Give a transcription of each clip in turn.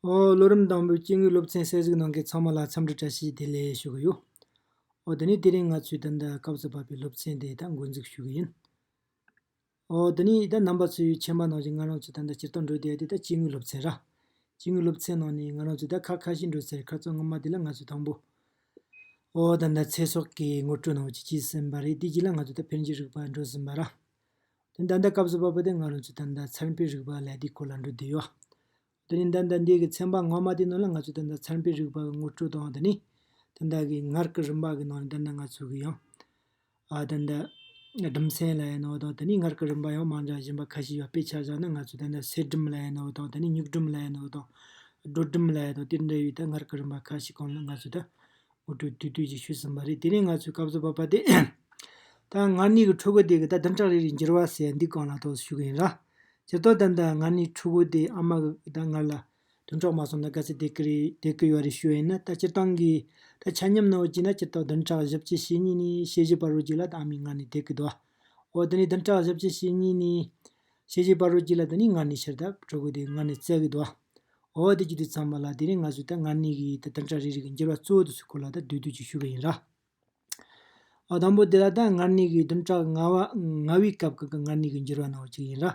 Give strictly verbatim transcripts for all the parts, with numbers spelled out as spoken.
ཨོ། ལོ་རིམ་དང་པོའི་སྐྱེ་དངོས་སློབ་ཚན་གསན་གཟིགས་གནང་མཁན་ཚང་མ་ལ་འཚམས་འདྲི་བཀྲ་ཤིས་བདེ་ལེགས་ཞུ་གི་ཡོད། ཨོ། དེ་ནས་དེ་རིང་ང་ཚོས་ད་ལྟ་སྐབས་སུ་བབས་པའི་སློབ་ཚན་དེ་ད་འགོ་འཛུགས་ཞུ་གི་ཡིན། ཨོ། དེ་ནས་ད་རྣམ་པ་ཚོས་མཁྱེན་པ་ནང་བཞིན་ང་རང་ཚོ་ད་ལྟ་སྤྱིར་བཏང་འགྲོ་བསྡད་ཡ་དེ་ད་སྐྱེ་དངོས་སློབ་ཚན་ར། སྐྱེ་དངོས་སློབ་ཚན་ནང་ནས་ང་རང་ཚོས་ད་ཁག་ཁ་ཤས་འགྲོ་ཚར། ཁ་ཚོ་སྔོན་མ་དེ་ལ་ང་ཚོས་དང་པོ། ཨོ། ད་ལྟ་ཚེ་སྲོག་གི་ངོ་སྤྲོད་ནང་བཅུག་ཟིན་པ་རེད། དེ་རྗེས་ལ་ང་ཚོ་ད་འཕེལ་འགྱུར་རིག་པ་འགྲོ་ཟིན་པ་ར། དེ་ད་ལྟ་སྐབས་སུ་བབས་པ་དེ་ང་རང་ཚོས་ད་ལྟ་ཚན་རིག་པའི་རིག་པ་ལབ་དེའི་སྐོར་ལ་འགྲོ་བསྡད་ཡོད། དེ་ནས་ད་ལྟ་འདི་གི་ཚན་པ་སྔོན་མ་དེའི་ནང་ལ་ང་ཚོས་ད་ལྟ་ཚན་རིག་པའི་རིག་པ་གི་ངོ་སྤྲོད་དང་། དེ་ནས་ད་ལྟ་གི་ངར་གི་རིམ་པ་གི་ནང་ནས་ད་ལྟ་ང་ཚོ་གི་ཡང་། ཨ། ད་ལྟ་སྦྲུམ་ཚན་ལབ་ཡ་ནོ་དང་། དེ་ནས་ངར་གི་རིམ་པ་ཡང་མང་དྲགས་གཞན་པ་ཁ་ཤས་ཡོད། དཔེ་ཆ་བཞག་ན་ང་ཚོས་ད་ལྟ་སེར་སྦྲུམ་ལབ་ཡ་ནོ་དང་། དེ་ནས་མྱིག་སྦྲུམ་ལབ་ཡ་ནོ་དང་། སྒྲོ་སྦྲུམ་ལབ་ཡ་དང་། དེ་འདྲ་བའི་ད་ངར་གི་རིམ་པ་ཁ་ཤས་སྒང་ལ་ང་ཚོས་ད་ངོ་སྤྲོད་བསྡུས་བསྡུས་ཅིག་ཞུས་ཟིན་པ་རེད། དེ་ནས་ང་ཚོས་སྐབས་སུ་བབས་པ་དེ། ད་མངལ་ནད་ཀྱི་ཕྲུ་གུ་དེ་གི་ད་བདུན་ཕྲག་རེ་རེའི་འགྱུར་བ་ཟེར་འདི་སྒང་ལ་ཏོག་ཙམ་ཞུ་གི་ཡིན་ར། སྤྱིར་བཏང་ད་ལྟ་མངལ་ནད་ཕྲུ་གུ་དེ་ཨ་མ་གི་ད་མངལ་ལ་བདུན་ཕྲག་མ་སོང་ན་ག་ཚོད་བསྡད་ཀྱི་རེད། བསྡད་ཀྱི་ཡོད་རེད་ཞུ་ཡ་ཡིན་ན། ད་སྤྱིར་བཏང་གི་ད་ཆ་མཉམ་ནང་བཞིན་ན་སྤྱིར་བཏང་བདུན་ཕྲག་བཞི་བཅུ་ཞེ་གཉིས་ནས་ཞེ་བཞི་བར་རོ་གཅིག་ལ་ད་ཨ་མའི་མངལ་ནས་བསྡད་ཀྱི་འདུག། འོ། དེ་ནས་བདུན་ཕྲག་བཞི་བཅུ་ཞེ་གཉིས་ནས་ཞེ་བཞི་བར་རོ་གཅིག་ལ་ད་ནི་མངལ་ནས་ཕྱིར་ད་ཕྲུ་གུ་དེ་མངལ་ནས་བཙས་ཀྱི་འདུག། འོ། དེ་བྱེད་དུས་ཚང་མ་ལ་དེ་རིང་ང་ཚོས་ད་མངལ་ནད་ཀྱི་ད་བདུན་ཕྲག་རེ་རེ་གི་འགྱུར་བ་གཙོ་བོ་དེ་ཚོའི་སྐོར་ལ་ད་བསྡུས་བསྡུས་ཅིག་ཞུ་གི་ཡིན་ར། ཨ། དང་པོ་དེ་ལ་ད་མངལ་ནད་ཀྱི་བདུན་ཕྲག་ལྔ་པ་ལྔ་པའི་སྐབས་ཀྱི་མངལ་ནད་ཀྱི་འགྱུར་བ་ནང་བཅུག་ཡིན་ར།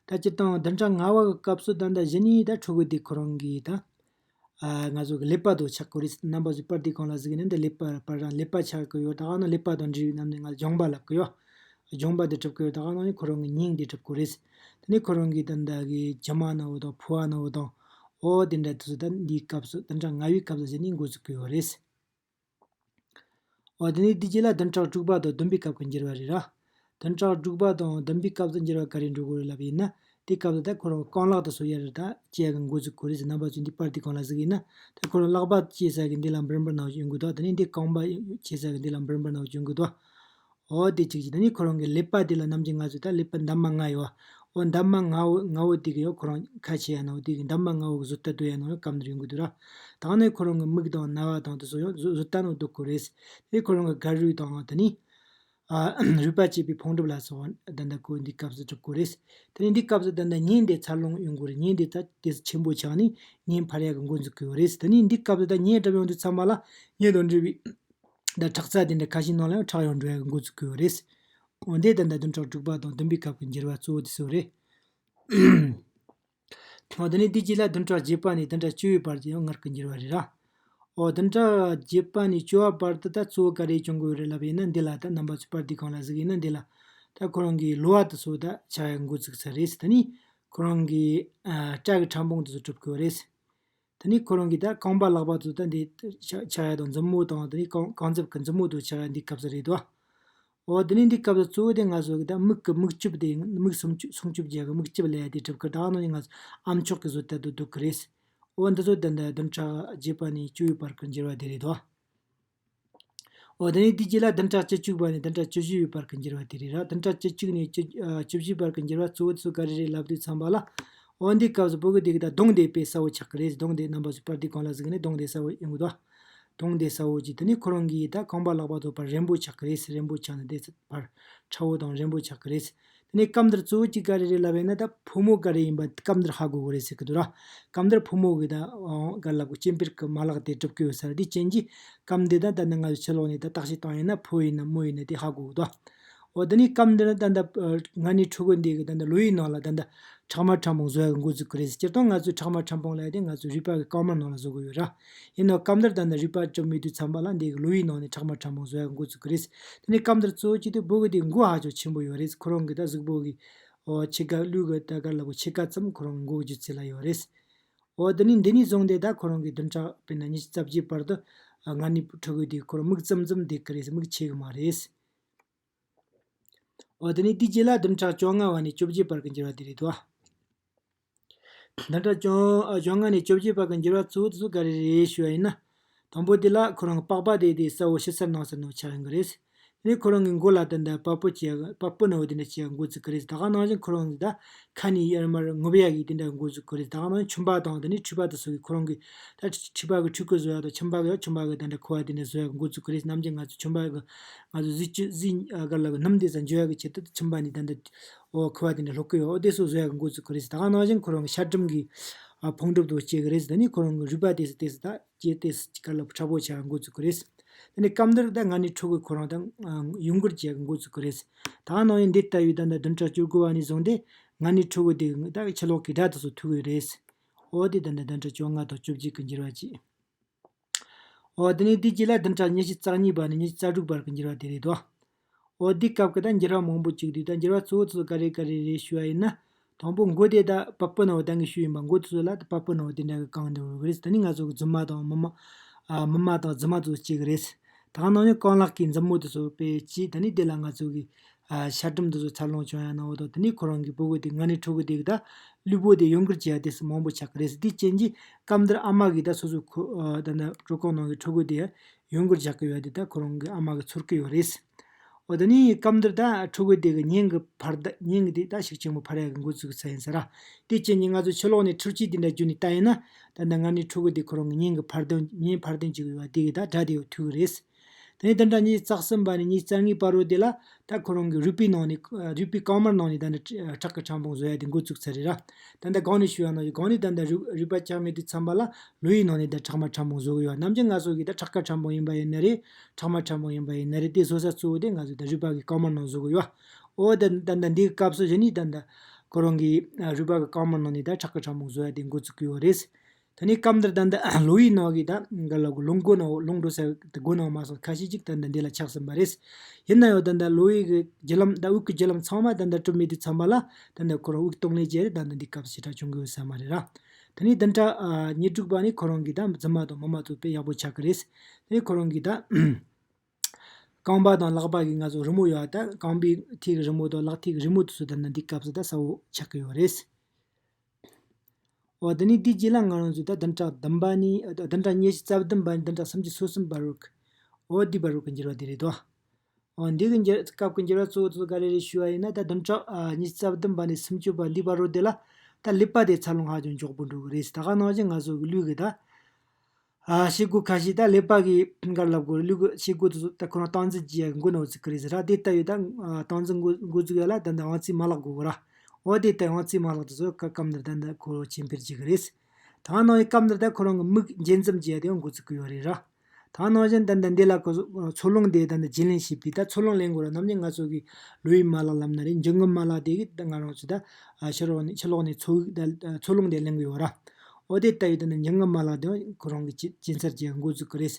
ད་སྤྱིར་བཏང་བདུན་ཕྲག་ལྔ་པ་གི་སྐབས་སུ་ད་ལྟ་གཞི་ནས་ད་ཕྲུ་གུ་དེ་ཁོ་རང་གི་ད། ཨ། ང་ཚོ་གི་ཀླད་པ་དེ་ཆགས་ཀྱི་རེད། རྣམ་པ་ཚོས་པར་དེའི་སྒང་ལ་གཟིགས་ནས་འདི་ཀླད་པ་པར་རང་ཀླད་པ་ཆགས་ཀྱི་ཡོད། ད་ག་ནང་ཀླད་པ་དང་འབྲེལ་བའི་ནང་ནས་ང་ལྗོན་པ་ལབ་ཀྱི་ཡོད། ལྗོན་པ་དེ་གྲུབ་ཀྱི་ཡོད། ད་ག་ནང་ནས་ཁོ་རང་གི་སྙིང་དེ་གྲུབ་ཀྱི་རེད། དེ་ནས་ཁོ་རང་གི་ད་ལྟ་གི་རྒྱུ་མ་ནང་བོ་དང་ཕོ་བ་ནང་བོ་དང་། འོ། དེ་འདྲ་དེ་ཚོ་ད་འདིའི་སྐབས་སུ་བདུན་ཕྲག་ལྔ་པའི་སྐབས་སུ་གཞི་ནས་འགོ་འཛུགས་ཀྱི་ཡོད་རེད། འོ། དེ་ནས་དེའི་རྗེས་ལ་བདུན་ཕྲག་དྲུག་པ་དང་བདུན་པའི་སྐབས་ཀྱི་འགྱུར་བ་རེད་ར། བདུན་ཕྲག་དྲུག་པ་དང་བདུན་པའི་སྐབས་སུ་འགྱུར་བ་ག་རེ་འགྲོ་གི་རེད་ལབ་ཡིན་ན། དེའི་སྐབས་སུ་ད་ཁོ་རང་རྐང་ལག་དེ་ཚོ་ཡར་ད་སྐྱེ་ཡག་གི་འགོ་འཛུགས་ཀྱི་རེད་ཟེར། རྣམ་པ་ཚོས་འདི་པར་དེའི་སྒང་ལ་གཟིགས་ཡིན་ན། ད་ཁོ་རང་ལག་པ་སྐྱེས་ས་གི་འདི་ལ་འབུར་འབུར་ནང་བཞིན་གི་འདུག། དེ་ནས་འདི་རྐང་པ་སྐྱེས་ས་གི་འདི་ལ་འབུར་འབུར་ནང་བཞིན་གི་འདུག། འོ། དེ་གཅིག་གཅིག། དེ་ནས་ཁོ་རང་གི་ཀླད་པ་དེ་ལ་ནམ་རྒྱུན་ང་ཚོས་ད་ཀླད་པ་འདབ་མ་ལྔ་ཡོད། འོ། འདབ་མ་ལྔ་བོ་ལྔ་བོ་དེ་གི་ཡང་ཁོ་རང་ཁ་ཕྱེ་ཡ་ནང་བོ་དེ་གི་འདབ་མ་ལྔ་བོ་གི་བཟོ་ལྟ་དེ་ཡ་ནང་ཡང་སྐམ་དེར་ཡོང་གི་འདུག་ར། ད་ནས་ཁོ་རང་གི་མིག་དང་རྣ་བ་དང་དེ་ཚོ་ཡང་བཟོ་བཟོ་ལྟ་ནང་འདུག་གི་རེད། དེ་ཁོ་རང་གི་སྒལ་རུས་དང་། དེ་ནས། ཨ། རུས་པ་བཅད་པའི་ཕུང་གྲུབ་ལ་སོགས་པ་ད་ལྟ་ཁོ་འདི་སྐབས་སུ་གྲུབ་ཀྱི་རེད། དེ་ནས་འདི་སྐབས་སུ་ད་ལྟ་གཉན་དེ་འཚར་ལོངས་ཡོང་གི་རེད། གཉན་དེ་ད་དེ་ཆེན་པོ་ཆགས་ནས་གཉན་འཕར་ཡག་གི་འགོ་འཛུགས་ཀྱི་ཡོད་རེད། དེ་ནས་འདི་སྐབས་སུ་ད་གཉན་གྲུབ་ཡོང་དུས་ཚང་མ་ལ་གཉན་དང་འབྲེལ་བའི་ད་ཁྲག་རྩ་དེ་འདྲ་ཁ་ཤས་ནང་ལ་ཡང་ཁྲག་ཡང་འགྲོ་ཡག་གི་འགོ་འཛུགས་ཀྱི་ཡོད་རེད། འོ། འདི་ད་ལྟ་བདུན་ཕྲག་དྲུག་པ་དང་བདུན་པའི་སྐབས་ཀྱི་འགྱུར་བ་གཙོ་བོ་དེ་ཚོ་རེད། འོ། དེ་ནས་དེའི་རྗེས་ལ་བདུན་ཕྲག་བརྒྱད་པ་ནས་བདུན་ཕྲག་བཅུ་པའི་བར་དུ་ཡང་མངལ་གྱི་འགྱུར་བ་རེད་ར། འོ། བདུན་ཕྲག་བརྒྱད་པ་ནས་བཅུ་པ་བར་དུ་ད་གཙོ་བོ་ག་རེ་བྱུང་གི་ཡོད་རེད་ལབ་ཡིན་ན། འདི་ལ་ད་རྣམ་པ་ཚོས་པར་དེའི་སྒང་ལ་གཟིགས་ཡིན་ན། འདི་ལ་ད་ཁོ་རང་གི་གློ་བ་དེ་ཚོ་ད་ཆགས་ཡག་འགོ་བཙུགས་ཚར་རེད། དེ་ནས་ཁོ་རང་གི། ཨ། སྐྲ་གི་ཕྲ་ཕུང་དེ་ཚོ་གྲུབ་ཀྱི་ཡོད་རེད། དེ་ནས་ཁོ་རང་གི་ད་རྐང་པ་ལག་པ་ཚོ་ད་འདི་ཆགས་ཆགས་ཡག་དང་། མཛུབ་མོ་དང་། དེ་ནས་རྐང་རྐང་རྩེབ་ཀྱི་མཛུབ་མོ་དེ་ཆགས་ཡག་འདི་སྐབས་སུ་རེད་དོ། འོ། དེ་ནས་འདི་སྐབས་སུ་གཙོ་བོ་དེ་ང་ཚོ་གི་ད་མིག་གི་མིག་ལྕིབས་དེ། མིག་སྲུང་སྐྱོབ་སྲུང་སྐྱོབ་བྱེད་ཡག་གི་མིག་ལྕིབས་ལབ་ཡག་དེ་གྲུབ་ཀྱི། ད་ག་ནང་བཞིན་ང་ཚོ་ཨམ་ཅོག་གི་བཟོ་ལྟ་དེ་འདུག་གི་རེད། འོ། འདི་ཚོ་ད་ལྟ་བདུན་ཕྲག་བརྒྱད་པ་ནས་བཅུ་པའི་བར་གྱི་འགྱུར་བ་དེ་རེད་དོ། འོ། དེ་ནས་དེའི་རྗེས་ལ་བདུན་ཕྲག་བཅུ་གཅིག་པ་ནས་བདུན་ཕྲག་བཅུ་བཞི་པའི་བར་གྱི་འགྱུར་བ་དེ་རེད་ར། བདུན་ཕྲག་བཅུ་གཅིག་ནས་བཅུ་ཨ། བཅུ་བཞི་བར་གྱི་འགྱུར་བ་གཙོ་བོ་དེ་ཚོ་ག་རེ་རེད་ལབ་དུས་ཚང་པ་ལ། འོ། འདི་སྐབས་སུ་ཕྲུ་གུ་དེ་གི་ད་གདོང་དེ་དཔེ་གསལ་བོ་ཆགས་ཀྱི་རེད། གདོང་དེ་རྣམ་པ་ཚོས་པར་དེའི་སྒང་ལ་གཟིགས་ནས་གདོང་དེ་གསལ་བོ་ཡོང་གི་འདུག། གདོང་དེ་གསལ་བོ་གྱིས། དེ་ནས་ཁོ་རང་གི་ད་རྐང་པ་ལག་པ་ཚོ་ཕར་རན་པོ་ཆགས་ཀྱི་རེད། རན་པོ་ཆགས་ནས་དེ་ཕར་ཁྲ་བོ་དང་རན་པོ་ཆགས་ཀྱི་རེད། དེ་ནས་སྐབས་འདིར་གཙོ་བོ་གཅིག་ག་རེ་རེད་ལབ་ཡིན་ན། ད་ཕོ་མོ་ག་རེ་ཡིན་པ་སྐབས་འདིར་ཧ་གོ་དགོས་རེད་ཟེར་གི་འདུག་ར། སྐབས་འདིར་ཕོ་མོ་གི་ད་ག་རེ་ལབ་དགོས། སྐྱེ་འཕེལ་གྱི་མ་ལག་དེ་གྲུབ་ཀྱི་ཡོད་ས་རེད། དེ་རྐྱེན་གྱིས་སྐབས་འདི་ད་ད་ནི་ང་ཚོ་ཕྱི་ལོགས་ནས་ད་བརྟག་དཔྱད་བཏང་ཡིན་ན་ཕོ་ཡིན་ན་མོ་ཡིན་ན་དེ་ཧ་གོ་གི་འདུག། འོ། དེ་ནས་སྐབས་འདི་ནི་ད་ལྟ་ཨ། མངལ་ནད་ཕྲུ་གུ་འདི་གི་ད་ལྟ་གློ་བའི་ནང་ལ་ད་ལྟ་ཁྲག་མ་ཕྲ་ཕུང་བཟོ་ཡག་གི་འགོ་འཛུགས་ཀྱི་རེད། སྤྱིར་བཏང་ང་ཚོས་ཁྲག་མ་ཕྲ་ཕུང་ལབ་ཡག་དེ་ང་ཚོའི་རུས་པ་གི་རྐང་མ་ནང་ལ་བཟོ་གི་ཡོད་ར། ཡིན་ནའང་སྐབས་འདིར་ད་ལྟ་རུས་པ་གྲུབ་མེད་དུས་ཙམ་པ་ལ་འདི་གི་གློ་བའི་ནང་ནས་ཁྲག་མ་ཕྲ་ཕུང་བཟོ་ཡག་གི་འགོ་འཛུགས་ཀྱི་རེད། དེ་ནས་སྐབས་འདིར་གཙོ་བོ་གཅིག་དེ་བུ་གི་དེ་མགོ་ཧ་ཅང་ཆེན་པོ་ཡོད་རེད། ཁོ་རང་གི་ད་གཟུགས་པོ་གི། འོ། ཕྱེད་ཀ་ལུས་གི་ད་ག་རེ་ལབ་དགོས། ཕྱེད་ཀ་ཙམ་ཁོ་རང་མགོ་གི་རྒྱུད་ཚད་ལ་ཡོད་རེད། འོ། དེ་ནས་འདི་ནས་བཟུང་སྟེ་ད་ཁོ་རང་གི་བདུན་ཕྲག་དཔེར་ན་ཉི་ཤུ་རྩ་བརྒྱད་བར་དུ་མངལ་ནད་ཕྲུ་གུ་དེ་ཁོ་རང་མིག་ཙམ་ཙམ་བསྡད་ཀྱི་རེད། མིག་ཕྱེ་གི་མ་རེད། འོ། དེ་ནས་དེའི་རྗེས་ལ་བདུན་ཕྲག་བཅོ་ལྔ་པ་ནས་བཅོ་བརྒྱད་བར་གྱི་འགྱུར་བ་དེ་རེད་དོ། བདུན་ཕྲག་བཅོ་ཨ། བཅོ་ལྔ་ནས་བཅོ་བརྒྱད་བར་གྱི་འགྱུར་བ་གཙོ་བོ་དེ་ཚོ་ག་རེ་རེད་ཞུ་བ་ཡིན་ན། དང་པོ་དེ་ལ་ཁོ་རང་གི་པགས་པ་དེ་དེ་གསལ་བོ་ཕྱི་སར་ནང་སར་ནང་ཆགས་ཡོང་གི་རེད། དེ་ནས་ཁོ་རང་གི་མགོ་ལ་ད་ལྟ་བ་སྤུ་ཅིག་བ་སྤུ་ནག་པོ་དེ་འདྲ་ཅིག་འགོ་བཙུགས་ཀྱི་རེད། ད་ག་ནང་བཞིན་ཁོ་རང་གི་ད་ཁ་ནས་ཡར་མར་རྔུབ་ཡག་གི་དེ་འདྲ་འགོ་བཙུགས་ཀྱི་རེད། ད་ག་ནང་བཞིན་མཆིན་པ་དང་དེ་ནས་མཁྲིས་པ་དེ་ཚོ་གི་ཁོ་རང་གི་ད་མཁྲིས་པ་གི་འཁྲུད་ཁུ་བཟོ་ཡག་དང་མཆིན་པ་གི་ཡང་མཆིན་པ་གི་ད་འདྲ་ཁུ་བ་དེ་འདྲ་བཟོ་ཡག་གི་འགོ་བཙུགས་ཀྱི་རེད། ནམ་རྒྱུན་ང་ཚོ་མཆིན་པ་གི་ང་ཚོ་གཟི་བརྗིད་གཟི་ཨ་ག་རེ་ལབ་དགོས། སྣུམ་དེ་ཚོ་འཇུ་ཡག་གི་ཆེད་དུ་མཆིན་པ་ནས་ད་འདྲ། འོ། ཁུ་བ་དེ་འདྲ་ལྷོག་གི་ཡོད། འོ། དེ་ཚོ་བཟོ་ཡག་གི་འགོ་བཙུགས་ཀྱི་རེད། ད་ག་ནང་བཞིན་ཁོ་རང་གི་ཤ་གྲིམ་གི་ ཨ་ཕུང་གྲུབ་དུ་སྐྱེ་གི་རེད། དེ་ནས་ཁོ་རང་གི་རུས་པ་དེ་སུ་དེ་སུ་ད་སྐྱེ་དེ་སུ་ག་ལ་མཁྲེགས་པོ་ཆགས་འགོ་བཙུགས་གི་རེད། དེ་ནས་སྐབས་འདིར་ད་ང་ནི་ཕྲུ་གུ་ཁོ་རང་ད་ཡོང་སྒོར་བྱེད་འགོ་བཙུགས་གི་རེད། ད་ནང་ཡིན་འདི་ལྟ་བུའི་ད་ད་བདུན་ཕྲག་བཅུ་དགུ་བ་ནས་བཟུང་སྟེ་ང་ནི་ཕྲུ་གུ་དེ་ད་ཕྱི་ལོགས་ཀྱི་དགྲ་དེ་ཚོ་ཐུག་གི་རེད། འོ་དེ་ད་ད་བདུན་ཕྲག་བཅོ་ལྔ་དང་བཅོ་བརྒྱད་ཀྱི་འགྱུར་བ་བྱེད། འོ་དེ་ནས་དེ་རྗེས་ལ་བདུན་ཕྲག་ཉི་ཤུ་རྩ་གཉིས་པ་ནས་ཉི་ཤུ་རྩ་དྲུག་བར་གྱི་འགྱུར་བ་དེ་རེད་དོ། འོ་དེ་སྐབས་ཀྱི་ད་འགྱུར་བ་མང་པོ་བྱུང་དུས་ད་འགྱུར་བ་གཙོ་བོ་གཙོ་བོ་ག་རེ་ག་རེ་རེད་ཞུ་བ་ཡིན་ན། དང་པོ་མགོ་དེ་ད་བ་སྤུ་ནང་ད་ངས་ཞུས་ཡིན་པ་མགོ་དེ་ཚོ་ལ་ད་བ་སྤུ་ནང་དེ་འདྲ་གི་གང་འདུག་གི་རེད། ད་ནི་ང་ཚོ་གི་རྫུན་མ་དང་མི་མ་ཨ་མི་མ་དང་རྫུན་མ་དེ་ཚོ་སྐྱེ་གི་རེད། ད་ག་ནང་བཞིན་རྐང་ལག་གི་མཛུབ་མོ་དེ་ཚོ་དཔེ་གྱིས་ད་ནི་དེ་ལ་ང་ཚོ་གི་ཨ་ཤ་སྒྲིམ་དེ་ཚོ་འཚར་ལོངས་བྱུང་ཡ་ན་འོ་དོ་དེ་ནི་ཁོ་རང་གི་ཕྲུ་གུ་དེ་ང་ནི་ཕྲུ་གུ་དེ་གི་ད་ལུས་པོ་དེ་ཡོང་སྒོར་བྱེད་ཡ་དེ་སུ་མང་པོ་ཆགས་ཀྱི་རེད། དེ་རྐྱེན་གྱིས་སྐབས་འདིར་ཨ་མ་གིས་ད་སོ་སོ་ཁོ་ཨ་ད་ནི་གྲོད་ཁོག་ནང་གི་ཕྲུ་གུ་དེ་ཡོང་སྒོར་བཞག་གི་ཡོད་དེ་ད་ཁོ་རང་གི་ཨ་མ་གིས་ཚོར་གི་ཡོད་རེད། འོ་དེ་ནི་སྐབས་འདིར་ད་ཕྲུ་གུ་དེ་གི་སྙིང་གི་འཕར་ད་སྙིང་གི་དེ་ད་ཤུགས་ཆེན་པོ་འཕར་ཡ་གི་འགོ་བཙུགས་ཚར་ཡིན་ས་ར། དེ་རྐྱེན་གྱིས་ང་ཚོ་ཕྱི་ལོགས་ནས་འཕྲུལ་ཆས་དེ་འདྲ་བརྒྱུད་ནས་ལྟ་ཡིན་ན་ད་ནི་ང་ནི་ཕྲུ་གུ་དེ་ཁོ་རང་གི་སྙིང་གི་འཕར་ལྡིང་སྙིང་འཕར་ལྡིང་བྱེད་གི་ཡོད་དེ་གི་ད་དགྲ་དེ་ཡོད་ཐུག་གི་རེད། དེ་ནས་བདུན་ཕྲག་ཉི་ཤུ་རྩ་གསུམ་པ་ནས་ཉི་ཤུ་རྩ་གཉིས་བར་དུ་དེ་ལ་ད་ཁོ་རང་གི་རུས་པའི་ནང་ནས་རུས་པའི་རྐང་མར་ནང་ནས་ད་ནི་ཁྲག་གི་ཕྲ་ཕུང་བཟོ་ཡ་དེ་འགོ་བཙུགས་ཚར་རེད་ར། ད་ལྟ་གོང་ནས་ཞུ་ཡ་ནང་བཞིན་གོང་ནས་ད་ལྟ་རུས་རུས་པ་ཆགས་མེད་དུས་ཙམ་པ་ལ་ལོ་ཡི་ནང་ནས་ད་ཁྲག་མ་ཕྲ་ཕུང་བཟོ་གི་ཡོད། ནམ་རྒྱུན་ང་ཚོ་གི་ད་ཁྲག་ཁ་ཕྲ་ཕུང་ཡིན་པ་ཡིན་ན་རེད། ཁྲག་མ་ཕྲ་ཕུང་ཡིན་པ་ཡིན་ན་རེད། དེ་བཟོ་ས་གཙོ་བོ་དེ་ང་ཚོ་ད་རུས་པ་གི་རྐང་མར་ནང་བཟོ་གི་ཡོད། འོ་ད་ད་ད་འདིའི་སྐབས་སུ་གཞི་ནས་ད་ད་ཁོ་རང་གི་རུས་པ་གི་རྐང་མར་ནང་ནས་ད་ཁྲག་གི་ཕྲ་ཕུང་བཟོ་ཡ་དེ་འགོ་བཙུགས་ཀྱི་ཡོད་རེད། དེ་ནས་སྐབས་འདིར་ད་ལྟ་ལོ་ཡི་ནང་གི་ད་ག་ལ་གོ་ལོང་སྒོ་ནང་ལོང་འགྲོ་ས་སྒོ་ནང་མ་སོང་ཁ་ཤས་ཅིག་ད་ལྟ་འདི་ལ་ཆགས་ཟིན་པ་རེད། ཡིན་ན་ཡང་ད་ལྟ་ལོ་ཡི་གི་རྒྱུ་ལམ་ད་དབུགས་ཀྱི་རྒྱུ་ལམ་ཚང་མ་ད་ལྟ་གྲུབ་མེད་དུས་ཙམ་པ་ལ་ད་ལྟ་ཁོ་རང་དབུགས་གཏོང་ལེན་བྱས་རེད། ད་ལྟ་འདི་སྐབས་སུ་ཞེ་དྲག་བྱུང་གི་ཡོད་ས་མ་རེད་ར། དེ་ནས་བདུན་ཕྲག་ཉེར་དྲུག་པ་ནས་ཁོ་རང་གི་ད་རྫུན་མ་དང་མི་མ་ཚོ་དཔེ་ཡག་པོ་ཆགས་ཀྱི་རེད། དེ་ནས་ཁོ་རང་གི་ད་རྐང་པ་དང་ལག་པ་གི་ང་ཚོ་རི་མོ་ཡོད་ད་རྐང་པའི་ཐད་ཀྱི་རི་མོ་དང་ལག་ཐད་ཀྱི་རི་མོ་དེ་ཚོ་ད་ལྟ་འདི་སྐབས་སུ་ད་གསལ་བོ་ཆགས་ཀྱི་ཡོད་རེད། འོ་དེ་ནས་དེའི་རྗེས་ལ་ང་རང་ཚོ་ད་བདུན་ཕྲག་བདུན་པ་ནས་བདུན་ཕྲག་ཉི་ཤུ་རྩ་བདུན་པ་ནས་བདུན་ཕྲག་སུམ་ཅུ་སོ་གསུམ་བར་རོགས། འོ་འདི་བར་རོགས་ཀྱི་འགྱུར་བ་དེ་རེད་དོ། འོ་འདི་གི་འགྱུར་སྐབས་ཀྱི་འགྱུར་བ་གཙོ་བོ་གཙོ་བོ་ག་རེ་རེད་ཞུ་བ་ཡིན་ན་ད་བདུན་ཕྲག་ཉི་ཤུ་རྩ་བདུན་པ་ནས་སུམ་ཅུ་པ་འདི་བར་རོགས་དེ་ལ་ད་ཀླད་པ་དེ་འཚར་ལོངས་ཧ་ཅང་མགྱོགས་པོ་འགྲོ་གི་རེད། ད་ག་ནང་བཞིན་ང་ཚོ་གི་ལུས་གི་ད། ཨ་བྱེད་སྒོ་ཁ་ཤས་ད་ཀླད་པ་གི་ག་རེ་ལབ་དགོས་རེད། ལུས་གི་བྱེད་སྒོ་དེ་ཚོ་ད་ཁོ་རང་སྟངས་འཛིན་བྱེད་ཡ་འགོ་ནས་འོ་ཚིག་གི་རེད་ཟེར་ར། དེ་ལྟ་ཡོད་ད་སྟངས་འཛིན་འགོ་འགོ་འཛུགས་ཡ་ལ་ད་ད་དབང་རྩའི་མ་ལག་དགོས་གི་ར། འོ་དེ་ལྟ་དབང་རྩའི་མ་ལག་དེ་ཚོ་སྐབས་སྐབས་འདིར་ད་ད་ཁོ་ཆེན་འཕེལ་བྱེད་གི་རེད། ད་ནང་བཞིན་སྐབས་འདིར་ད་ཁོ་རང་གི་མིག་འབྱེད་འཛུམ་བྱེད་ཡ་དེ་ཡང་འགོ་ཚུགས་གི་ཡོད་རེད་ར། ད་ནང་བཞིན་ད་ད་འདི་ལ་ཁོ་ཚོ་འཚོ་རླུང་དེ་ད་ད་བརྗེ་ལེན་བྱེད་པའི་ད་འཚོ་རླུང་ལེན་དགོས་ར། ནམ་རྒྱུན་ང་ཚོ་གི་ལོ་ཡི་མ་ལག་ལབ་ན་རེད། འབྱིན་རྔུབ་མ་ལག་དེ་གི་ད་ང་རང་ཚོ་ད་ཕྱི་ལོགས་ནས་ཕྱི་ལོགས་ནས་འཚོ་ད་འཚོ་རླུང་དེ་ལེན་གི་ཡོད་ར། འོ་དེ་ལྟ་བུའི་ད་ནི་འབྱིན་རྔུབ་མ་ལག་དེ་ཁོ་རང་གི་ཅི་ཅི་འཚར་གྱི་འགོ་འཛུགས་ཀྱི་རེད།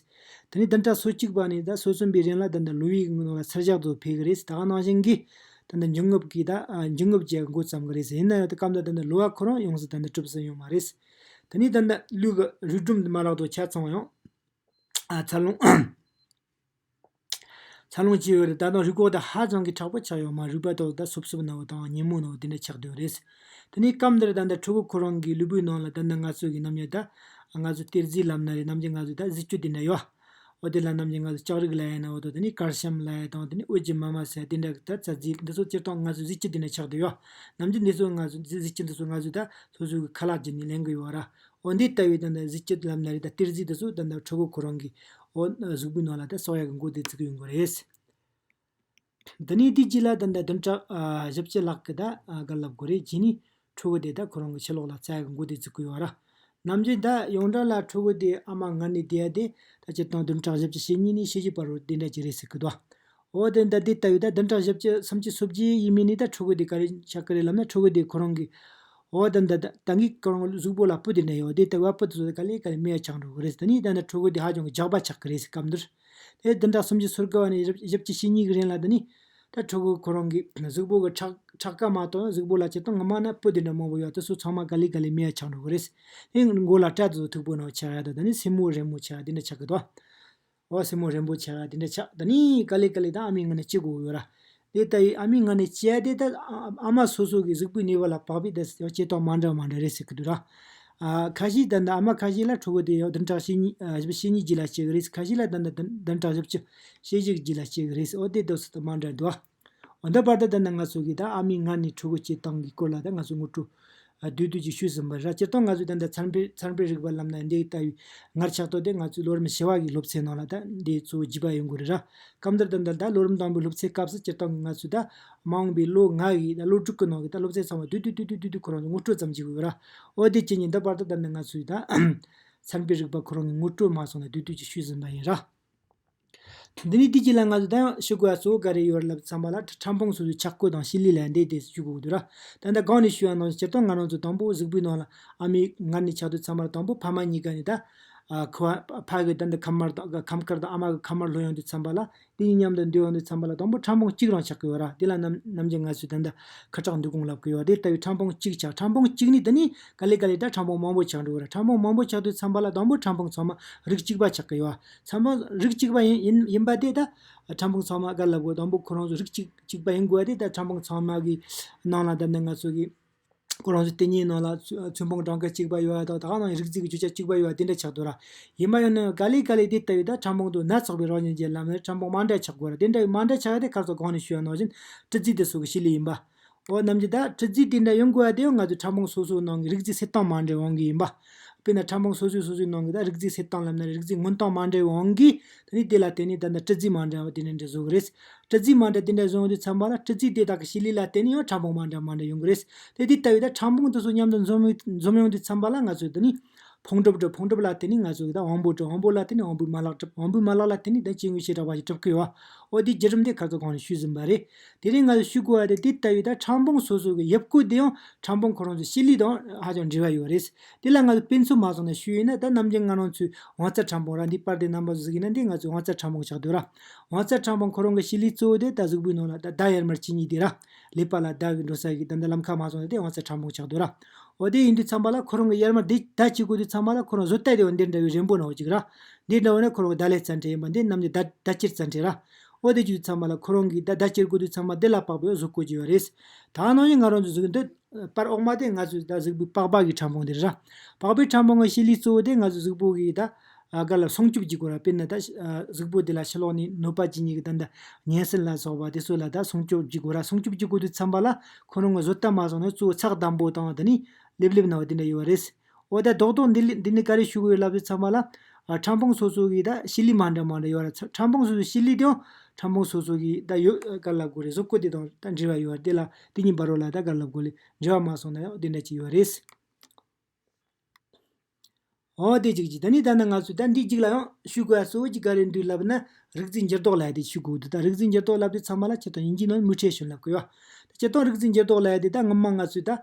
དེ་ནས་བདུན་ཕྲག་སོ་གཅིག་པ་ནས་ད་སོ་གསུམ་པའི་རིང་ལ་ད་ནི་ལོ་ཡི་ནང་ལ་ཚར་བཞག་ཏུ་ཕེབས་ཀྱི་རེད། ད་ག་ནང་བཞིན་གྱི་ད་ནི་འབྱིན་རྔུབ་ཀྱི་ད་འབྱིན་རྔུབ་ཀྱི་འགོ་བརྩམས་ཀྱི་རེད། ཡིན་ན་ཡང་ད་སྐབས་ད་ད་ནི་ལོ་བ་ཁོ་རང་ཡོངས་སུ་ད་ནི་གྲུབ་ས་ཡོད་མ་རེད། དེ་ནས་ད་ནི་ལུས་ཀྱི་རུས་སྒྲོམ་མ་ལག་དང་ཆ་ཚང་ཡང་ཨ་འཚར་ལོངས། འཚར་ལོངས་བྱས་ཡོད་རེད། ད་དུང་རུས་ཁོག་དེ་ཧ་ཅང་གི་མཁྲེགས་པོ་ཆགས་ཡོད་མ། རུས་པ་དག་ད་སོབ་སོབ་ནོ་དང་ཉིན་མོ་ནོ་དེ་འདྲ་ཆགས་བསྡད་ཡོད་རེད། དེ་ནས་སྐབས་འདིར་ད་ལྟ་ཕྲུ་གུ་ཁོ་རང་གི་ལུས་པོའི་ནང་ལ་ད་ལྟ་ང་ཚོ་གི་ནམ་རྒྱུན་ད་ང་ཚོ་གཏེར་རྫས་ལབ་ན་རེད། ནམ་རྒྱུན་ང་ཚོ་ད་གཟི་བཅུད་དེ་འདྲ་ཡོད། འོ་དེ་ལ་ནམ་རྒྱུན་ང་ཚོ་ལྕགས་རིགས་ལབ་ཡ་ན་འོ་དོ་དེ་ནས་ཀལ་ཤམ་ལབ་ཡ་དང་དེ་ནས་ཨོ་ཇི་མ་མ་ཟེར་ཡ་དེ་འདྲ་གི་ད་རྩ་རྫས་འདི་ཚོ་སྤྱིར་བཏང་ང་ཚོ་གཟི་བཅུད་དེ་འདྲ་ཆགས་བསྡད་ཡོད། ནམ་རྒྱུན་འདི་ཚོ་ང་ཚོ་གཟི་བཅུད་འདི་ཚོ་ང་ཚོ་ད་སོ་སོ་གི་ཁ་ལག་བརྒྱུད་ནས་ལེན་གི་ཡོད་ར། འོ་འདི་ལྟ་བུའི་ད་ལྟ་གཟི་བཅུད་ལབ་ན་རེད། ད་གཏེར་རྫས་དེ་ཚོ་ད་ལྟ་ཕྲུ་གུ་ཁོ་རང་གི་འོ་གཟུགས་པོའི་ནང་ལ་ད་གསོག་ཡག་གི་འགོ་དེ་བཙུགས་ཡོང་གི་རེད། འདི་ནས་དེའི་རྗེས་ལ་ད་ལྟ་བདུན་ཕྲག་ཨ་བཞི་བཅུ་ལྷག་གི་ད་ཨ་ག་ལབ་དགོས་རེད། རྗེས་ནས་ཕྲུ་གུ་དེ་ད་ཁོ་རང་གི་ཕྱི་ལོགས་ལ་བཙལ་ཡག་གི་འགོ་དེ་བཙུགས་གི་ཡོད་ར། ནམ་རྒྱུན་ད་ཡོངས་གྲགས་ལ་ཕྲུ་གུ་དེ་ཨ་མ་མངལ་ནས་བསྡད་ཡ་དེ་ད་སྤྱིར་བཏང་བདུན་ཕྲག་བཞི་བཅུ་ཞེ་གཉིས་ནས་ཞེ་བཞི་བར་དུ་དེ་འདྲ་ཅིག་རེད་ཟེར་གི་འདུག་འོ་དེ་འདྲ་དེ་ལྟ་བུའི་ད་བདུན་ཕྲག་བཞི་བཅུ་སུམ་ཅུ་སོ་བརྒྱད་ཡས་མས་ནས་ད་ཕྲུ་གུ་དེ་ག་རེ་ཆགས་ཀྱི་རེད་ལབ་ན། ཕྲུ་གུ་དེ་ཁོ་རང་གི་འོ་ད་ད་ད་ད་གིན་ཁོ་རང་གཟུགས་པོ་ལ་སྤུ་དེ་འདྲ་ཡོད་དེ་ད་བ་སྤུ་དེ་ཚོ་ག་ལེ་ག་ལེ་མེད་ཡ་ཆགས་འགྲོ་གི་རེད། ད་ནི་ད་ནི་ཕྲུ་གུ་དེ་ཧ་ཅང་གི་རྒྱགས་པ་ཆགས་ཀྱི་རེད་ཟེར། སྐབས་འདིར་དེ་བདུན་ཕྲག་སུམ་ཅུ་སོ་དགུ་བ་ནས་བཞི་བཅུ་ཞེ་གཉིས་གི་རིང་ལ་ད་ནི་ད་ཕྲུ་གུ་ཁོ་རང་གི་གཟུགས་པོ་གི་ཁྲག་ཁྲག་ཀ་མ་གཏོགས་གཟུགས་པོ་ལ་སྤྱིར་བཏང་ངོ་མ་ན་སྤུ་དེ་འདྲ་མང་པོ་ཡོད་དེ་ཚོ་ཚང་མ་ག་ལེ་ག་ལེ་མེད་ཡ་ཆགས་འགྲོ་གི་རེད། དེ་མགོ་ལ་སྐྲ་དེ་ཚོ་མཐུག་པོ་ནང་ཆགས་ཡ་ད་ད་ནི་སེན་མོ་རེད་མོ་ཆགས་ཡ་དེ་འདྲ་ཆགས་གི་འདུག་འོ་སེན་མོ་རེད་མོ་ཆགས་ཡ་དེ་འདྲ་ཆགས། ད་ནི་ག་ལེ་ག་ལེ་ད་ཨ་མའི་མངལ་ནས་སྐྱེ་དགོས་ཡོད་ར། དེ་ལྟ་བུའི་ཨ་མའི་མངལ་ནས་སྐྱེ་ཡ་དེ་ད་ཨ་ཨ་མ་སོ་སོ་གི་གཟུགས་པོའི་ནུས་པ་ལ་དཔག་པའི་ད་སྐྱེ་སྟངས་མ་འདྲ་མ་འདྲ་རེད་ཟེར་གི་འདུག་ར། ཨ་ཁ་ཤས་ད་ནི་ཨ་མ་ཁ་ཤས་ལ་ཕྲུ་གུ་དེ་ཡང་བདུན་ཕྲག་ཞེ་གཉིས་ཨ་བཞི་བཅུ་ཞེ་གཉིས་རྗེས་ལ་སྐྱེ་གི་རེད། ཁ་ཤས་ལ་ད་ནི་བདུན་བདུན་ཕྲག་བཞི་བཅུ་ཞེ་བཞི་རྗེས་ལ་སྐྱེ་གི་རེད། འོ་དེ་དུས་སུ་ད་མ་འདྲ་འདུག་འོ་འདི་བར་དུ་ད་ནི་ང་ཚོ་གི་ད་ཨ་མའི་མངལ་ནས་ཕྲུ་གུ་སྐྱེ་སྟངས་ཀྱི་སྐོར་ལ་ད་ང་ཚོ་ངོ་སྤྲོད་ བསྡུས་བསྡུས་ཅིག་ཞུས་ཟིན་པ་རེད། སྤྱིར་བཏང་ང་ཚོས་ད་ལྟ་མཚན་དཔེ་མཚན་དཔེ་རིག་པ་ལབ་ན་འདི་ལྟ་བུའི་སྔར་ཆགས་ཐོག་དེ་ང་ཚོའི་ལོ་རིམ་བཞི་བ་གི་སློབ་ཚན་ནང་ལ་ད་འདི་གཙོ་བོ་བརྒྱུད་པ་ཡོང་གི་རེད་ར། སྐབས་འདིར་ད་ལྟ་ད་ལོ་རིམ་དང་པོའི་སློབ་ཚན་སྐབས་སུ་སྤྱིར་བཏང་གི་ང་ཚོས་ད་མ་འོངས་པའི་ལོ་ལྔ་གི་ད་ལོ་དྲུག་གི་ནང་གི་ད་སློབ་ཚན་ཚང་མ་བསྡུས་བསྡུས་བསྡུས་བསྡུས་བསྡུས་ཁོ་རང་ཚོ་ངོ་སྤྲོད་ཙམ་ཅིག་ཡོད་ར། འོ་དེ་བྱས་ནས་འདི་བར་དུ་ད་ནི་ང་ཚོས་ད་མཚན་དཔེ་རིག་པ་ཁོ་རང་གི་ངོ་སྤྲོད་མ་སོང་ན་བསྡུས་བསྡུས་ཅིག་ཞུས་ཟིན་པ་ཡིན་ར། འདི་ནི་དེ་རྗེས་ལ་ང་ཚོ་ད་ཡང་ཞུ་དགོས་པ་གཙོ་བོ་ག་རེ་ཡོད་རེད་ལབ་ཙམ་པ་ལ་ཕྲ་ཕྲ་ཕུང་སོ་སོའི་ཆག་སྒོ་དང་བྱེད་ལས་ལ་འདི་དེ་ཞུ་དགོས་འདུག་ར། ད་ལྟ་གོང་ནས་ཞུས་པ་ནང་བཞིན་སྤྱིར་བཏང་ང་རང་ཚོ་དང་པོ་གཟུགས་པོའི་ནང་ལ་ཨ་མའི་མངལ་ནས་ཆགས་དུས་ཙམ་པ་ལ་དང་པོ་ཕ་མ་གཉིས་ཀ་ནས་ད་ཨ་ཁོ་ཕ་གི་ད་འདི་ཁམས་དམར་དང་ཁམས་དཀར་དང་ཨ་མ་གི་ཁམས་དམར་ལྷོད་ཡོང་དུས་ཙམ་པ་ལ་དེ་གཉིས་མཉམ་དུ་འདུས་ཡོང་དུས་ཙམ་པ་ལ་དང་པོ་ཕྲ་ཕུང་གཅིག་རང་ཆགས་ཀྱི་ཡོད་ར། དེ་ལ་ནམ་ནམ་རྒྱུན་ང་ཚོས་ད་ལྟ་ཁ་གྲག་འདུ་ཁུང་ལབ་ཀྱི་ཡོད་ར། དེ་ལྟ་བུའི་ཕྲ་ཕུང་གཅིག་ཆགས། ཕྲ་ཕུང་གཅིག་ནས་དེ་ནས་ག་ལེ་ག་ལེ་ད་ཕྲ་ཕུང་མང་པོ་ཆགས་འགྲོ་གི་ར། ཕྲ་ཕུང་མང་པོ་ཆགས་དུས་ཙམ་པ་ལ་དང་པོ་ཕྲ་ཕུང་ཚང་མ་རིགས་གཅིག་པ་ཆགས་ཀྱི་ཡོད། ཚང་མ་རིགས་གཅིག་པ་ཡིན་ཡིན་ཡིན་པ་དེ་ད་ཕྲ་ཕུང་ཚང་མ་ག་ལབ་དགོས། དང་པོ་ཁོ་རང་ཚོ་རིགས་གཅིག་གཅིག་པ་ཡིན་དགོས་པ་དེ་ད་ཕྲ་ཕུང་ཚང་མ་གི་ནང་ལ་ད་ནི་ང་ཚོ་གི་ཁོ་རང་ཚོ་དེ་གཉིས་ནང་ལ་ཚུ་ཚོན་ཕུང་གྲངས་ཀ་གཅིག་པ་ཡོད་པ་དང་ད་ག་ནང་རིགས་རྫས་ཀྱི་བརྗོད་བྱ་གཅིག་པ་ཡོད་པ་དེ་འདྲ་ཆགས་འདུག་ར། ཡིན་པ་ཡིན་ན་ག་ལེ་ག་ལེ་དེ་ལྟ་བུའི་ད་ཕྲ་ཕུང་དུ་སྣ་ཚོགས་པའི་རང་བཞིན་གྱི་ལམ་ནས་ཕྲ་ཕུང་མང་དྲགས་ཆགས་དགོས་ར། དེ་འདྲ་བའི་མང་དྲགས་ཆགས་ཡ་དེ་ཁ་སང་གོང་ནས་ཞུས་པ་ནང་བཞིན་སྤྲི་རྫས་དེ་ཚོ་གི་བྱེད་ལས་ཡིན་པ། འོ་ནམ་རྒྱུན་ད་སྤྲི་རྫས་དེ་འདྲ་ཡོང་དགོས་པ་དེ་ཡང་ང་ཚོའི་ཕྲ་ཕུང་སོ་སོའི་ནང་གི་རིགས་རྫས་སེལ་སྟངས་མ་འདྲ་བའི་དབང་གིས་ཡིན་པ། དཔེར་ན་ཕྲ་ཕུང་སོ་སོས་སོ་སོའི་ནང་གི་ད་རིགས་རྫས་སེལ་སྟངས་ལབ་ན་རིགས་རྫས་སྔོན་སྟངས་མ་འདྲ་བའི་དབང་གིས་ད་ནི་དེ་ལ་བརྟེན་ནས་ད་ནི་སྤྲི་རྫས་མ་འདྲ་བ་དེ་འདྲ་འདྲ་བཟོ་གི་རེད། སྤྲི་རྫས་མ་འདྲ་དེ་འདྲ་བཟོ་ཡོང་དུས་ཙམ་པ་ལ་སྤྲི་རྫས་དེ་དག་གི་བྱེད་ལས་ལ་བརྟེན་ནས་ཡང་ཕྲ་ཕུང་མ་འདྲ་མ་འདྲ་ཡོང་གི་རེད། དེ་དེ་ལྟ་བུའི་ད་ཕྲ་ཕུང་དེ་ཚོ་མཉམ་དུ་འཛོམས་ཡོང་འཛོམས་ཡོང་དུས་ཙམ་པ་ལ་ང་ཚོས་ད་ནི་ཕུང་གྲུབ་གྲུབ། ཕུང་གྲུབ་ལ་བརྟེན་ནས་ང་ཚོ་གི་ད་དབང་པོ་གྲུབ། དབང་པོ་ལ་བརྟེན་ནས་དབང་པོའི་མ་ལག་གྲུབ། དབང་པོའི་མ་ལག་ལ་བརྟེན་ནས་ད་སྐྱེ་དངོས་བྱེ་བྲག་པ་ཞིག་གྲུབ་ཀྱི་ཡོད། འོ་དེའི་བརྒྱུད་རིམ་དེ་ཁ་སང་གོང་ནས་ཞུས་ཟིན་པ་རེད། དེ་རིང་ང་ཚོས་ཞུ་དགོས་པ་དེ་དེ་ལྟ་བུའི་ད་ཕྲ་ཕུང་སོ་སོ་གི་ཡབ་བཀོད་དེ་ཡང་ཕྲ་ཕུང་ཁོ་རང་ཚོའི་བྱེད་ལས་དང་ཧ་ཅང་འབྲེལ་བ་ཡོད་རེད། དེ་ལ་ང་ཚོས་དཔེ་མཚོན་མ་སོང་ན་ཞུས་ཡིན་ན་ད་ནམ་རྒྱུན་ང་རང་ཚོའི་དབང་རྩ་ཕྲ་ཕུང་ར། འདི་པར་དེ་རྣམ་པ་ཚོ་གཟིགས་ཡིན་ན་འདི་ང་ཚོའི་དབང་རྩ་ཕྲ་ཕུང་ཆགས་འདུག་ར། དབང་རྩ་ཕྲ་ཕུང་ཁོ་རང་གི་བྱེད་ལས་གཙོ་བོ་དེ་ད་གཟུགས་པོའི་ནང་ལ་ད་ཟླ་ཡར་མར་བཅུ་གཉིས་དེ་ར། ཀླད་པ་ལ་ཟླ་གི་འགྲོ་ས་གི་ད་ལྟ་ལམ་ཁ་མ་སོང་ན་དེ་དབང་རྩ་ཕྲ་ཕུང་ཆགས་འདུག་ར། འོ་དེ་ཡིན་དུས་ཙམ་པ་ལ་ཁོ་རང་གི་ཡར་མར་དེ་ཟླ་གཅིག་དགོས་དུས་ཙམ་པ་ལ་ཁོ་རང་བཟོ་ལྟ་དེ་འོ་འདི་འདྲ་བའི་རེན་པོ་ནང་གཅིག་ར། འདི་འདྲ་བོ་ནི་ཁོ་རང་གི་ཟླ་ལྷག་རྩ་འགྲེལ་ཡིན་པ། འདི་རྣམས་ཀྱི་ཟླ་ཟླ་དཀྱིལ་རྩ་འགྲེལ་ར། འོ་དེ་བྱས་དུས་ཙམ་པ་ལ་ཁོ་རང་གི་ཟླ་ཟླ་དཀྱིལ་དགོས་དུས་ཙམ་པ་འདི་ལ་དཔག་པའི་བཟོ་བཀོད་ཀྱི་ཡོད་རེད། ད་ནང་བཞིན་ང་རང་ཚོ་གཟུགས་འདི་པར་འོག་མ་དེ་ང་ཚོའི་ད་གཟུགས་པོའི་པགས་པ་གི་ཕྲ་ཕུང་དེ་རེད་ར། པགས་པའི་ཕྲ་ཕུང་གི་བྱེད་ལས་གཙོ་བོ་དེ་ང་ཚོའི་གཟུགས་པོ་གི་ད་ཨ་ག་ལ་སྲུང་སྐྱོབ་བྱེད་དགོས་ར། དཔེར་ན་ད་ཨ་གཟུགས་པོ་དེ་ལ་ཕྱི་ལོགས་ནས་གནོད་པ་བྱེད་མཁན་གྱི་ད་ད་ཉན་སྲིན་ལ་སོགས་པ་དེ་ཚོ་ལ་ད་སྲུང་སྐྱོབ་བྱེད་དགོས་ར། སྲུང་སྐྱོབ་བྱེད་དགོས་དུས་ཙམ་པ་ལ་ཁོ་རང་གི་བཟོ་ལྟ་མ་སོང་ན་གཙོ་བོ་ཚགས་དམ་པོ་དང་དེ་ནས་ལེབ་ལེབ་ན་བ་དེ་འདྲ་ཡོད་རེད། འོ་ད་རྡོག་རྡོག་འདི་ལི་འདི་ནི་ག་རེ་ཞུ་དགོས་ཡོད་ལབ་དུས་ཙམ་པ་ལ་ཨ་ཕྲ་ཕུང་སོ་སོ་གི་ད་བྱེད་ལས་མ་འདྲ་མ་འདྲ་ཡོད་ར། ཚ་ཕྲ་ཕུང་སོ་སོའི་བྱེད་ལས་དེའང་ཕྲ་ཕུང་སོ་སོ་གི་ད་ཡོད་ག་ལབ་དགོས་རེད། བཟོ་བཀོད་དེ་དང་ད་འབྲེལ་བ་ཡོད་ར། དེ་ལ་དེ་གཉིས་བར་རོ་ལ་ད་ག་ལབ་དགོས་ལེ་འབྲེལ་བ་མ་སོང་ན་ཡང་དེ་འདྲ་ཅིག་ཡོད་རེད། འོ་དེ་གཅིག་གཅིག་ད་ནི་ད་ནི་ང་ཚོས་ད་འདི་གཅིག་ལ་ཡང་ཞུ་དགོས་ཡ་གཙོ་བོ་གཅིག་ག་རེ་འདུག་ལབ་ན་རིགས་རྫས་འགྱུར་ལྡོག་ལབ་ཡ་དེ་ཞུ་དགོས་འདུག་ད་རིགས་རྫས་འགྱུར་ལྡོག་ལབ་དུས་ཙམ་པ་ལ་སྤྱིར་བཏང་དབྱིན་ཇིའི་ནང་མུ་ཊེ་ཤན་ལབ་ཀྱི་ཡོད། ད་སྤྱིར་བཏང་རིགས་རྫས་འགྱུར་ལྡོག་ལབ་ཡ་དེ་ད་སྔོན་མ་ང་ཚོས་ད་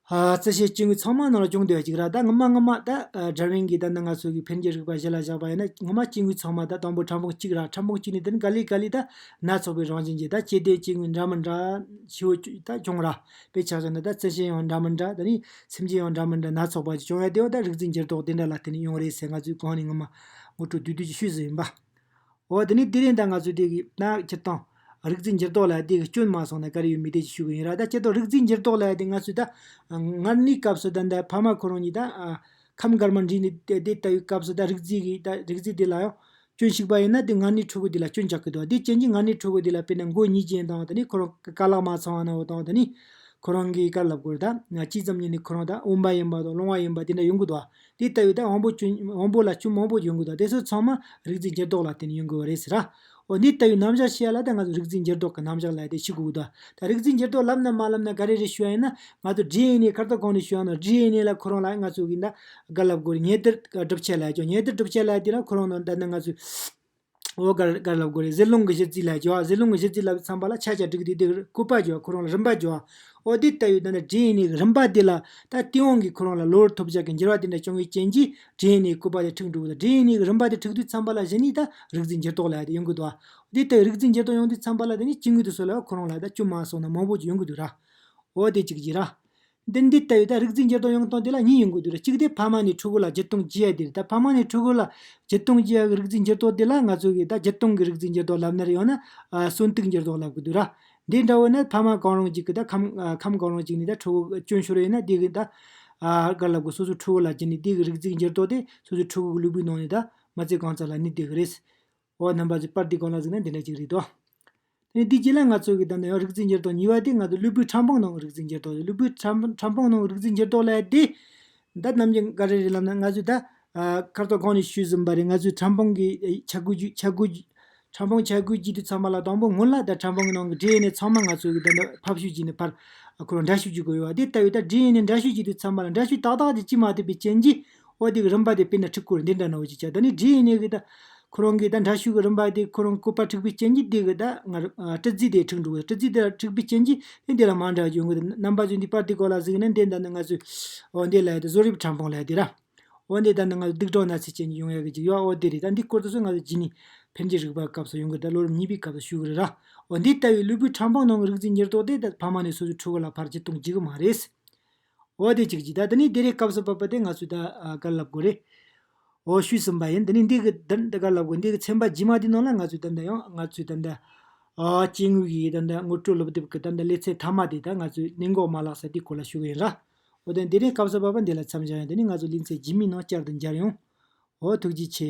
ཨ་རྩི་ཤིང་སྐྱེ་དངོས་ཚང་མ་ནང་ལ་བྱུང་བསྡད་པ་ཅིག་ར། ད་སྔོན་མ་སྔོན་མ་ད་ཨ་ཌར་ཝིན་གྱིས་ད་ནི་ང་ཚོ་གི་འཕེལ་འགྱུར་རིག་པ་གཞི་ལ་བཞག་པ་ཡིན་ན་སྔོན་མ་སྐྱེ་དངོས་ཚང་མ་ད་དང་པོ་ཕྲ་ཕུང་གཅིག་ར། ཕྲ་ཕུང་གཅིག་ནས་དེ་ནི་ག་ལེ་ག་ལེ་ད་སྣ་ཚོགས་པའི་རང་བཞིན་གྱི་ད་སྐྱེ་ལྡན་སྐྱེ་དངོས་འདྲ་མི་འདྲ་ཞེ་པོ་ཅིག་ད་བྱུང་ར། དཔེ་ཆ་བཞག་ན་ད་རྩི་ཤིང་ཡང་འདྲ་མི་འདྲ་ད་ནི་སེམས་ཅན་ཡང་འདྲ་མི་འདྲ་སྣ་ཚོགས་པ་ཅིག་བྱུང་ཡ་དེ་བ་ད་རིགས་རྫས་འགྱུར་ལྡོག་དེ་འདྲ་ལ་བརྟེན་ནས་ཡོང་རེད་ཟེར་ང་ཚོས་གོང་ནས་སྔོན་མ་ངོ་སྤྲོད་བསྡུས་བསྡུས་ཅིག་ཞུས་ཟིན་ཡིན་པ། འོ་དེ་ནས་དེ་རིང་ད་ང་ཚོས་དེ་གི་ན་སྤྱིར་བཏང་རིགས་རྫས་འགྱུར་ལྡོག་ལ་དེ་གི་སྐྱོན་མ་སོང་ན་ག་རེ་ཡོད་མེད་དེ་ཅིག་ཞུ་གི་ཡིན་ར། ད་སྤྱིར་བཏང་རིགས་རྫས་འགྱུར་ལྡོག་ལ་དེ་ང་ཚོས་ད་མངལ་གནས་སྐབས་སུ་ད་ད་ཕ་མ་ཁོ་རང་གཉིས་ད་ཨ་ཁམས་དཀར་དམར་འདྲེས་ནས་དེ་དེ་ལྟ་བུའི་སྐབས་སུ་ད་རིགས་རྫས་གི་ད་རིགས་རྫས་དེ་ལ་ཡང་སྐྱོན་ཞུགས་པ་ཡིན་ན་དེ་མངལ་གནས་ཕྲུ་གུ་དེ་ལ་སྐྱོན་རྒྱག་གི་འདུག་དེ་རྐྱེན་གྱིས་མངལ་གནས་ཕྲུ་གུ་དེ་ལ་དཔེར་ན་མགོ་གཉིས་ཅན་དང་དེ་ནས་ཁོ་རང་རྐང་ལག་མ་ཚང་བ་ན་འོ་དང་དེ་ནས་ཁོ་རང་གི་ག་ལབ་དགོས་རེད། ད་ཅི་ཙམ་ཉིན་ནས་ཁོ་རང་ད་འོན་པ་ཡིན་པ་དང་རླུང་བ་ཡིན་པ་དེ་འདྲ་ཡོང་གི་འདུག་དེ་ལྟ་བུའི་ད་དབང་པོ་སྐྱོན་དབང་པོ་ལ་སྐྱོན་མང་པོ་ཡོང་གི་འདུག་དེ་ཚོ་ཚང་མ་རིགས་རྫས་འགྱུར་ལྡོག་ལ་བརྟེན་ནས་ཡོང་གི་ཡོད་རེད་ཟེར་ར། འོ་འདི་ལྟ་བུའི་རྣམ་གཞག་བཤད་ཡ་ལ་ད་ང་ཚོ་རིགས་རྫས་འགྱུར་ལྡོག་གི་རྣམ་གཞག་ལ་དེ་ཤེས་དགོས་འདུག་ད་རིགས་རྫས་འགྱུར་ལྡོག་ལབ་ན་མ་ལབ་ན་ག་རེ་རེད་ཞུ་ཡ་ཡིན་ན་ང་ཚོ་ཌི་ཨེན་ཨེ་ཁ་སང་གོང་ནས་ཞུ་ཡ་ན་ཌི་ཨེན་ཨེ་ལ་ཁོ་རང་ལ་ང་ཚོ་གི་ད་ག་ལབ་དགོས་རེད། ཉེ་དུར་གྲུབ་ཆ་ལབ་ཀྱང་ཉེ་དུར་གྲུབ་ཆ་ལབ་དེ་ལ་ཁོ་རང་ནང་ད་ནི་ང་ཚོས་འོ་ག་ག་ལབ་དགོས་རེད། ཟིལ་རླུང་གི་གཞི་རྩ་ལ་སྦྱོར་བ། ཟིལ་རླུང་གི་གཞི་རྩ་ལབ་ཙམ་པ་ལ་ཆ་ཆ་སྒྲིག་སྟེ་དེ་བཀོད་པ་སྦྱོར་བ། ཁོ་རང་ལ་རིམ་པ་སྦྱོར་བ། འོ་དེ་ལྟ་བུའི་ད་ནི་ཌི་ཨེན་ཨེ་གི་རིམ་པ་དེ་ལ་ད་དེ་དབང་གིས་ཁོ་རང་ལ་གློ་བུར་ཐོལ་རྒྱག་གི་འགྱུར་བ་དེ་འདྲ་བྱུང་བའི་རྐྱེན་གྱིས་ཌི་ཨེན་ཨེ་བཀོད་པ་དེ་འཁྲུག་འགྲོ་གི། ཌི་ཨེན་ཨེ་གི་རིམ་པ་དེ་འཁྲུག་དུས་ཙམ་པ་ལ་གཞི་ནས་ད་རིགས་རྫས་འགྱུར་ལྡོག་ལབ་ཡ་དེ་ཡོང་གི་འདུག་དེ་ལྟ་བུའི་རིགས་རྫས་འགྱུར་ལྡོག་ཡོང་དུས་ཙམ་པ་ལ་དེ་ནི་སྐྱེ་དངོས་དེ་ཚོ་ལ་ཁོ་རང་ལ་ད་སྐྱོན་མ་སོང་ན་མང་པོ་ཅིག་ཡོང་གི་འདུག་ར། འོ་དེ་གཅིག་གཅིག་ར། འདི་འདི་ལྟ་བུའི་ད་རིགས་རྫས་འགྱུར་ལྡོག་ཡོང་སྟངས་དེ་ལ་གཉིས་ཡོང་གི་འདུག་ར། གཅིག་དེ་ཕ་མ་ནས་ཕྲུ་གུ་ལ་བརྒྱུད་གཏོང་བགྱི་ཡ་དེ་རེད། ད་ཕ་མ་ནས་ཕྲུ་གུ་ལ་བརྒྱུད་གཏོང་བགྱི་ཡ་གི་རིགས་རྫས་འགྱུར་ལྡོག་དེ་ལ་ང་ཚོ་གིས་ད་བརྒྱུད་གཏོང་གི་རིགས་རྫས་འགྱུར་ལྡོག་ལབ་ན་རེད། ཡང་ན་ཨ་གསོན་ཐུག་འགྱུར་ལྡོག་ལབ་གི་འདུག་ར། འདི་འདྲ་བོ་ན་ཕ་མ་གང་རུང་གཅིག་གིས་ད་ཁམས་ཨ་ཁམས་གང་རུང་གཅིག་ནས་ད་ཕྲུ་གུ་སྐྱོན་ཤོར་ཡོད་ན་དེ་གི་ད་ཨ་ག་ལབ་དགོས། སོ་སོའི་ཕྲུ་གུ་ལ་བརྒྱུད་ནས་དེ་གི་རིགས་རྫས་འགྱུར་ལྡོག་དེ་སོ་སོའི་ཕྲུ་གུ་གི་ལུས་པོའི་ནང་ནས་ད་མི་ཚེ་གང་ཚ་ལ་གནས་བསྡད་གི་རེད། འོ་རྣམ་པ་ཚོས་པར་འདི་སྒང་ལ་གཟིགས་ན་འདི་འདྲ་ཅིག་རེད་དོ། ནས་འདིའི་རྗེས་ལ་ང་ཚོ་གི་ད་ནི་ཡང་རིག་འཛིན་འགྱུར་ལྡོག་གཉིས་པ་དེ་ང་ཚོ་ལུས་པོའི་ཕྲ་ཕུང་ནང་གི་རིག་འཛིན་འགྱུར་ལྡོག་རེད། ལུས་པོའི་ཕྲ་ཕྲ་ཕུང་ནང་གི་རིག་འཛིན་འགྱུར་ལྡོག་ལབ་ཡ་དེ། ད་ནམ་རྒྱུན་འགའ་རེ་རེ་ལབ་ན་ང་ཚོས་ད་ཨ་ཁ་ཐོག་གོང་ནས་ཞུས་ཟིན་པ་རེད། ང་ཚོའི་ཕྲ་ཕུང་གི་ཨེ་ཆ་བགོས་རྒྱུ་ཆ་བགོས་རྒྱུ་ཕྲ་ཕུང་ཆ་བགོས་རྒྱུ་དེ་ཚང་མ་ལ་དང་པོ་སྔོན་ལ་ད་ཕྲ་ཕུང་གི་ནང་གི་ཌི་ཨེན་ཨེ་ཚང་མ་ང་ཚོ་གི་ད་ནི་ཕབ་བཤུས་བྱས་ནས་ཕར་ཁོ་རང་འདྲ་བཤུས་བྱེད་དགོས་ཡོད་པ་དེ་ལྟ་བུའི་ད་ཌི་ཨེན་ཨེ་འདྲ་བཤུས་བྱེད་དུས་ཚང་མ་ལ་འདྲ་བཤུས་ཏག་ཏག་ཅིག་བྱེད་མ་ཐུབ་པའི་རྐྱེན་གྱིས། འོ་དེ་གི་རིམ་པ་དེ་དཔེར་ན་འཁྲུག་གི་རེད། འདི་འདྲ་ནང་བཞིན་བྱས། ད་ནི་ཌི་ཨེན་ཨེ་གི་ད་ཁོ་རང་གི་ད་འདྲ་བཤུས་གི་རིམ་པ་དེ་ཁོ་རང་བཀོད་པ་འཁྲུག་པའི་རྐྱེན་གྱིས་དེ་གི་ད་ང་རང་ཨ་སྤྲི་རྫས་དེ་འཁྲུག་འགྲོ་གི། སྤྲི་རྫས་དེ་འཁྲུག་པའི་རྐྱེན་གྱིས་དེ་འདི་ལ་མ་འདྲ་ཡོང་གི། རྣམ་པ་ཚོས་འདི་པར་དེ་སྐོར་ལ་གཟིགས་ན་འདི་ད་ནི་ང་ཚོས་འོ་འདི་ལ་ཡ་དེ་བཟོ་རིག་ཕྲ་ཕུང་ལ་ཡ་དེ་ར། འོ་འདི་ད་ནི་ང་ཚོ་སྡུག་གྲོགས་ན་ཚ་ཅན་གྱི་ཡོང་ཡ་གི་ཅིག་ཡོད། འོ་དེ་རེད། ད་འདི་སྐོར་དེ་ཚོ་ང་ཚོ་རྗེས་ནས་འཕེལ་འགྱུར་རིག་པའི་སྐབས་སུ་ཡོང་གི། ད་ལོ་རིམ་གཉིས་པའི་སྐབས་སུ་ཞུ་གི་རེད་ར། འོ་འདི་ལྟ་བུའི་ལུས་པོའི་ཕྲ་ཕུང་ནང་གི་རིག་འཛིན་འགྱུར་ལྡོག་དེ་ད་ཕ་མ་ནས་སོ་སོའི་ཕྲུ་གུ་ལ་ཕར་ཇུས་གཏོང་བྱེད་གི་མ་རེད། འོ་དེ་གཅིག་གཅིག་ད་དེ་ནས་དེ་རེད། སྐབས་སུ་བབ་པ་དེ་ང་ཚོས་ད་ཨ་ག་ལབ་དགོས་རེད། འོ་ཞུས་ཟིན་པ་ཡིན། དེ་ནས་འདི་གི་ད་ད་ག་ལབ་དགོས། འདི་གི་ཚན་པ་རྗེས་མ་དེ་ནང་ལ་ང་ཚོས་ད་ལྟ་ཡང་ང་ཚོས་ད་ལྟ་ཨ་སྐྱེ་དངོས་ཀྱི་ད་ལྟ་དངོས་སྤྲོད་སློབ་དེབ་ཀྱི་ད་ལྟ་ལེ་ཚན་མཐའ་མ་དེ་ད་ང་ཚོས་གནད་འགག་མ་ལག་ས་དེའི་སྐོར་ལ་ཞུ་གི་ཡིན་ར། འོ་དེ་འདི་ནས་སྐབས་སུ་བབ་པ་འདི་ལ་མཚམས་བཞག་ཡིན། དེ་ནས་ང་ཚོ་ལེ་ཚན་རྗེས་མའི་ནང་བསྐྱར་དུ་མཇལ་ཡོང་། འོ་ཐུགས་རྗེ་ཆེ།